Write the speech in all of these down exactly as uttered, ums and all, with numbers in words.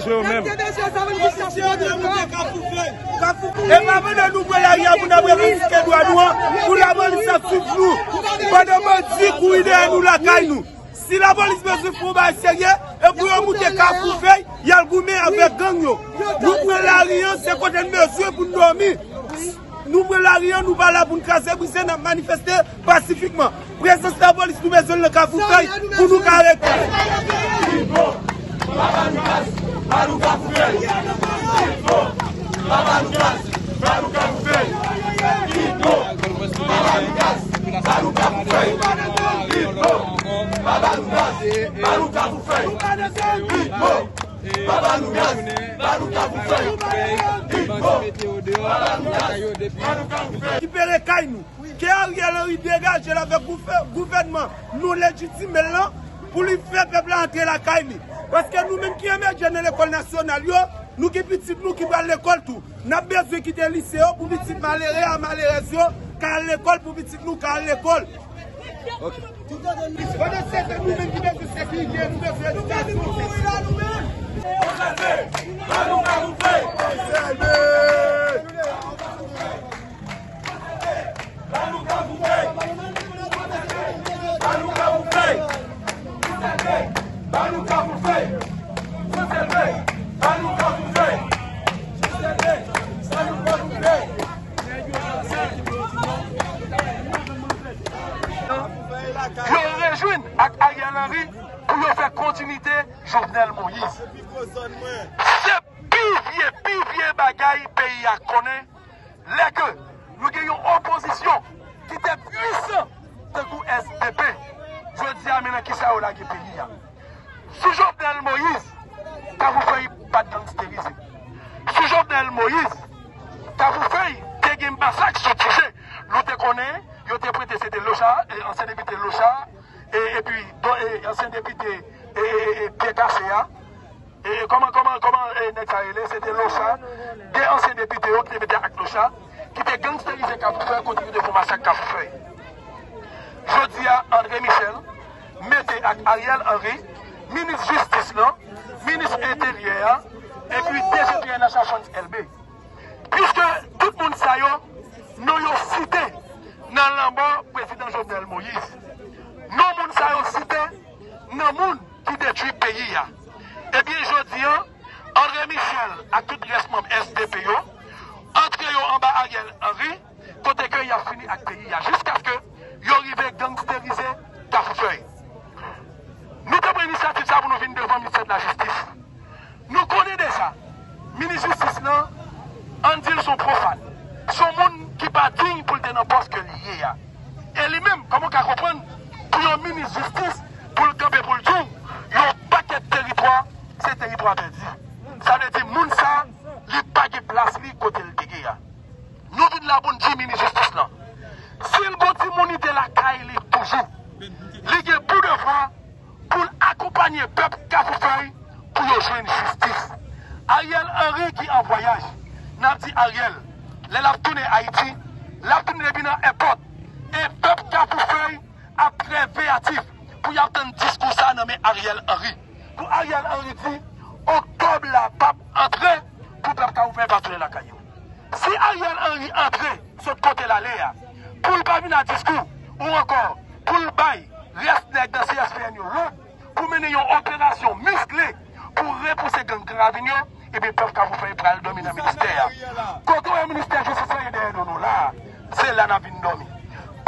Yo menm. E pa pandan nou pran lari a pou n ap revandike dwa nou an, pou lapolis ap swiv nou. Pandan bandi kouri dèyè nou lakay nou. Si lapolis bezwen fè yon bagay serye, e pou yo moute Kafou Fèy, y al goumen avèk gang yo. Nou pran lari an, se kote n bezwen pou n dòmi. Nou pran lari an, nou pa la pou n kraze brize, n ap manifeste pasifikman. Prezans lapolis, nou bezwen l nan Kafou Fèy pou nou ka rete. Rekipere kay nou. Ke Ariel Henry degaje l avèk gouvè-, gouvènman nou lejitime l lan pou li fè pèp la antre lakay li. Paske nou menm ki emèje nan lekòl nasyonal yo, nou gen pitit nou ki pral lekòl tou. N ap bezwen kite lise yo pou pitit malere a, malerèz yo ka al lekòl, pou pitit nou ka al lekòl. Ok. Pandan se tan, nou menm ki bezwen sekirite, nou bezwen edikasyon. Yo rejwenn ak Ariel Henry pou yo fè kontinite Jovenel Moïse. Se pi vye, pi vye bagay peyi a konnen. Lè ke nou gen yon opozisyon ki te pwisan tankou S D P, jodi a men nan kisa yo lage peyi a. Sou Jovenel Moïse, Kafou Fèy pa t gangsterize. Sou Jovenel Moïse, Kafou Fèy te gen masak sou Ti Je. Nou te konnen, yo te prete, se te Lochard, e, ansyen depite Lochard, e, epi, do-, e, ansyen depite, e, e, e, e, Pyè Kase a. E, e, kòman, kòman, kòman, e, nèg sa rele? Se te Lochard, de ansyen depite yo ki te mete ak Lochard, ki te gangsterize Kafou Fèy, kote yo te fè masak Kafou Fèy. Jodi a, André Michel mete ak Ariel Henry, minis jistis lan, minis enteryè a, epi D G P N H la Frantz Elbé. Piske tout moun sa yo, non yo site nan lanmò prezidan Jovenel Moïse. Non moun sa yo site nan moun ki detwi peyi a. Ebyen, jodi an, André Michel ak tout rès manm S D P yo, antre yo anba Ariel Henry, kote ke y ap fini ak peyi a, jiskaske yo rive gangsterize Kafou Fèy. Nou te pran inisyativ sa pou nou vin devan ministè de la jistis. Nou konnen deja, minis jistis lan, ann di l se yon pwofàn. Se yon moun ki pa diy pou l te nan pòs ke li ye a. E li menm, kòman w ka konprann pou yon minis jistis, pou l kanpe pou l di w, yon pakèt teritwa, se teritwa pèdi? Sa vle di moun sa, li pa gen plas li kote l te ye a. Nou vin la pou n di minis jistis lan, si l gon timoun li te lakay li toujou, li gen pou devwa pou l akonpanye pèp Kafou Fèy pou yo jwenn jistis. Ariel Henry ki an vwayaj, n ap di Ariel, lè l ap tounen Ayiti, l ap tounen depi nan èpòt. E pèp Kafou Fèy ap trè veyatif pou y ap tann diskou sa nan men Ariel Henry. Pou Ariel Henry di, oktòb la p ap antre pou pèp Kafou Fèy pa tounen lakay yo. Si Ariel Henry antre sot kote l ale a, pou l pa vin a diskou, ou ankò pou l bay rès nèg nan C S P N yo lòd pou mennen yon operasyon miskle pou repouse gang Gran Ravin yo, ebyen pèp Kafou Fèy pral dòmi nan ministè a. Kote w wè ministè jistis la ye dèyè do nou la a? Se la n ap vin dòmi.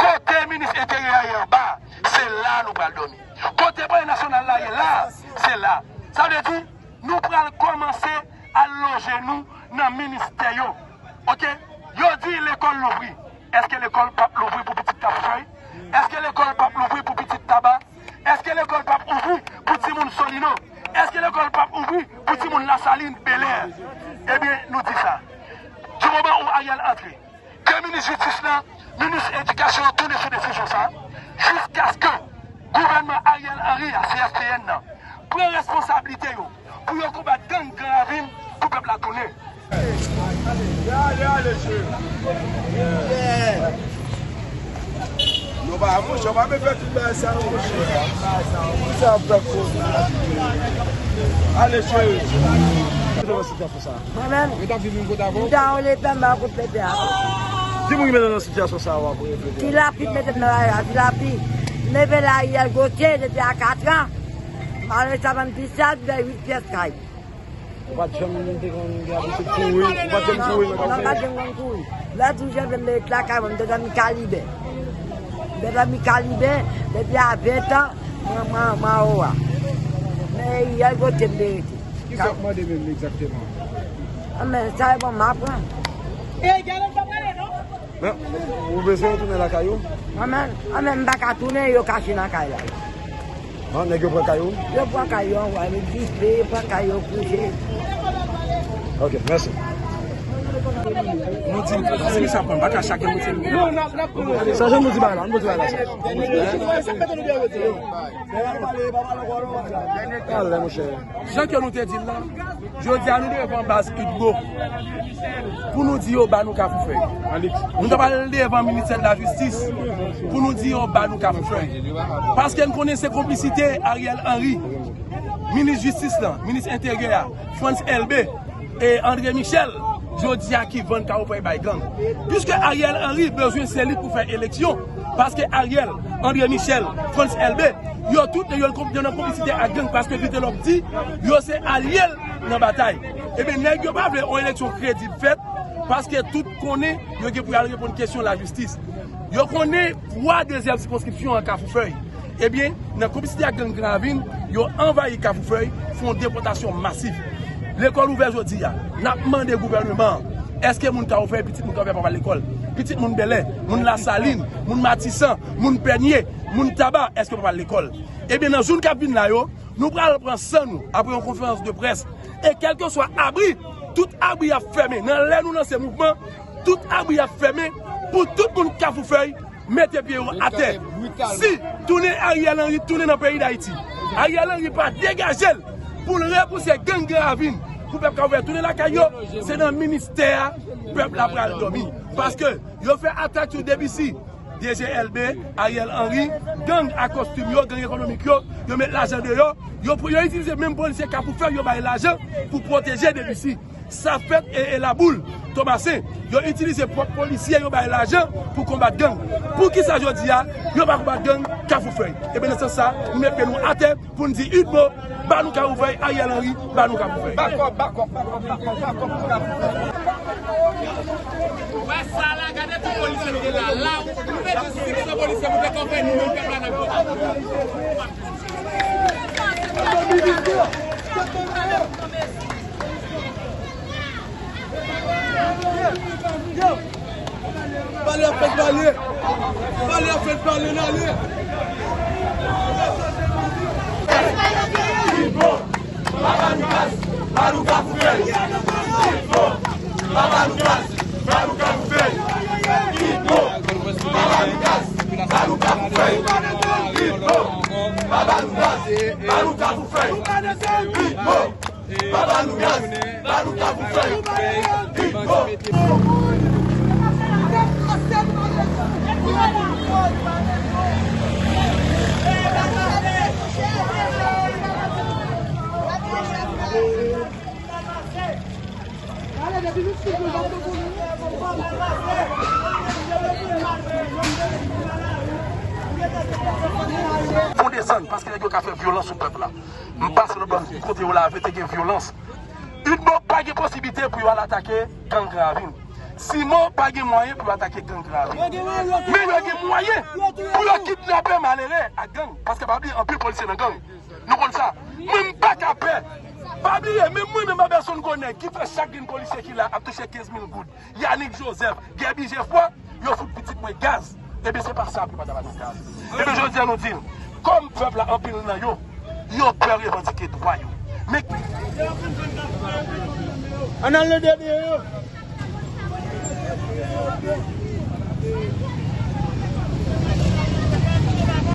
Kote minis enteryè a ye anba a? Se la nou pral dòmi. Kote palè nasyonal la ye la a? Se la. Sa vle di, nou pral kòmanse al loje nou nan ministè yo. Oke? Yo di lekòl louvri. Èske lekòl p ap louvri pou pitit Kafou Fèy? Èske lekòl p ap louvri pou pitit Taba? Èske lekòl p ap ouvri pou timoun Solino? Èske lekòl p ap ouvri pou timoun Lasalin, Belè? Ebyen, nou di sa. Di moman ou Ariel antre, ke minis jistis lan, minis edikasyon an tounen sou desizyon sa, jiskaske gouvènman Ariel Henry a, C S P N nan, pran responsablite yo pou yo konbat gang Gran Ravin pou pèp la tounen. Non, pa, monchè, pa bezwen tout bagay sa yo, monchè. Pou sa ap fè koz la. Ale, cheri. Mwen menm, yo t ap viv menm kote avè w? M ta rele pè m ba kout pete a. Ki moun ki mete w nan sitiyasyon sa a, w ap rele pete a? Ti Lapli mete m nan lari a, Ti Lapli. M leve la Ariel Gauthier depi a katran. M al rete vann pisad, m fè uit pyès kay. Ou pa t janm te konn gen abitid kouri? Ou pa t janm kouri nan kafou? Non, m pa t janm konn kouri. Lè douz janvye m te ret lakay mwen, m te dòmi Kalibè. M te dòmi Kalibè depi a ven tan, mwen, mwen, mwen anwo a. Men Ariel Gauthier m te rete. Kisa w ap mande menm egzakteman? Anben, sa e bon, m aprann. Men, ou bezwen retounen lakay ou? Anben, anben, m pa ka tounen, yo kache nan kay la. An, nèg yo pran kay ou? Yo pran kay yo, anwa, yo dife, yo pran kay yo, kouche. Ok, mèsi. Nou di, si misye ap pran, pa ka chak moun se. Sa jan nou di bagay la, nou di bagay la sa. Alè, monchè. Jan ke nou te di l la, jodi a nou devan baz Utbo pou nou di yo ba nou Kafou Fèy. Nou ta pral devan ministè de la jistis pou nou di yo ba nou Kafou Fèy. Paske n konnen se konplisite Ariel Henry, minis jistis lan, minis enteryè a, Frantz Elbé, e André Michel, jodi a ki vann Kafou Fèy bay gang. Piske Ariel Henry bezwen se li pou fè eleksyon, paske Ariel, André Michel, Frantz Elbé, yo tout yo, yo nan konplisite ak gang, paske Vitelhomme di yo se alye l nan batay. Ebyen, nèg yo pa vle yon eleksyon kredib fèt, paske tout konnen yo gen pou y al reponn kesyon lajistis. Yo konnen twa dezyèm sikonskripsyon an Kafou Fèy. Ebyen, nan konplisite ak gang Gran Ravin, yo anvayi Kafou Fèy, fè yon depòtasyon masif. Lekòl ouvè jodi a, n ap mande gouvèneman an, èske moun Kafou Fèy, pitit moun Kafou Fèy pa pral lekòl? Pitit moun Bèlè, moun Lasalin, moun Matisan, moun Pènye, moun Taba, èske pa pral lekòl? Ebyen, nan jou n k ap vin la yo, nou pral pran san nou apre yon konferans de près. E kèlkeswa abri, tout abri ap fèmen. Nan lè nou lanse mouvman, tout abri ap fèmen pou tout moun Kafou Fèy mete pye yo atè. Si tounen Ariel Henry tounen nan peyi Dayiti, Ariel Henry pa degaje l pou l repouse gang Gran Ravin, pou pèp Kafou Fèy tounen lakay yo, se nan ministè a pèp la pral dòmi. Paske yo fè atak sou D B C, D G L B, Ariel Henry, gang a kostim yo, gang ekonomik yo, yo met lajan deyò, yo, yo itilize menm polisye Kafou Fèy yo bay lajan pou pwoteje D B C. Sa fèt e, e Laboul, Tomasen, yo itilize pwòp polisye yo bay lajan pou konbat gang. Poukisa jodi a yo pa konbat gang Kafou Fèy? Ebyen, nan sans sa, nou met pye nou atè pou n di Utbo, ba nou Kafou Fèy, Ariel Henry, ba nou Kafou Fèy. Bakòp, bakòp, bakòp, bakòp, bakòp pou Kafou Fèy. Wè sa la, gade tout polisye nou gen la, la, ou, nou mete sis san polisye pou te kanpe, nou menm pèp la n ap kanpe. Pale ap fèt pale. Pale ap fèt pale, n ale. Utbo, pa ba nou gaz, ba nou Kafou Fèy. Utbo, pa ba nou gaz, ba nou Kafou Fèy. Utbo, pa ba nou gaz, ba nou Kafou Fèy. Utbo, pa ba nou gaz, ba nou Kafou Fèy. Utbo, pa ba nou gaz, ba nou Kafou Fèy. Utbo. Fò desann, paske nèg yo ka fè vyolans sou pèp la. M pase nan bò kote yo lave, te gen vyolans. Utbo pa gen posiblite pou yo al atake gang Gran Ravin. Simon pa gen mwayen pou yo atake gang Gran Ravin. Men yo gen mwayen pou yo kidnape malere ak gang. Paske pa bliye, anpil polisye nan gang. Nou konn sa. Mwen, m pa ka pè. Pa bliye, menm mwen menm, Babèson Gonèg ki fè chak grenn polisye ki la ap touche kenz mil goud. Yanick Joseph, Guerby Geoffroy, yo fout pitit mwen gaz. Ebyen, se pa sa pou yo pa ta ba nou gaz. Ebyen, jodi a nou di l, kòm pèp la, anpil nan yo, yo pè revandike dwa yo. Men ann al nan dènye yo.